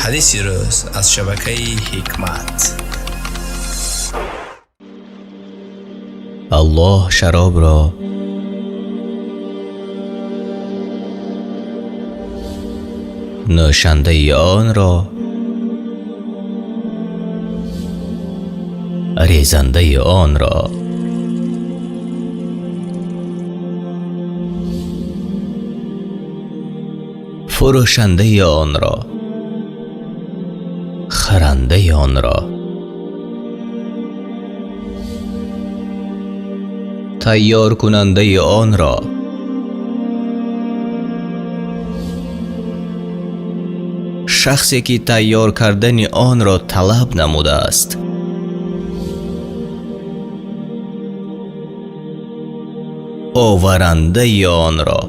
Ҳадиси рӯз аз шабакаи Ҳикмат. Аллоҳ шаробро нӯшандаи онро, резандаи онро, фурӯшандаи онро, харандаи онро, тайёркунандаи онро, шахсе ки тайёр кардани онро талаб намудааст, оварандаи онро,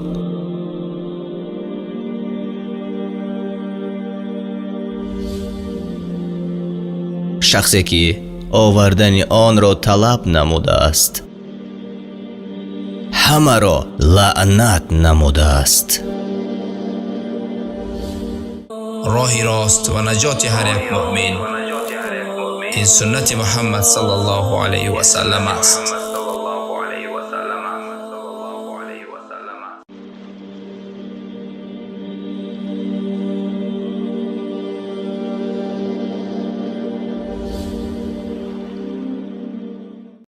шахсе ки овардани онро талаб намудааст, ҳамаро лаънат намудааст. Роҳи рост ва наҷоти ҳар як муъмин ин суннати Муҳаммад саллаллоҳу алайҳи васаллам аст.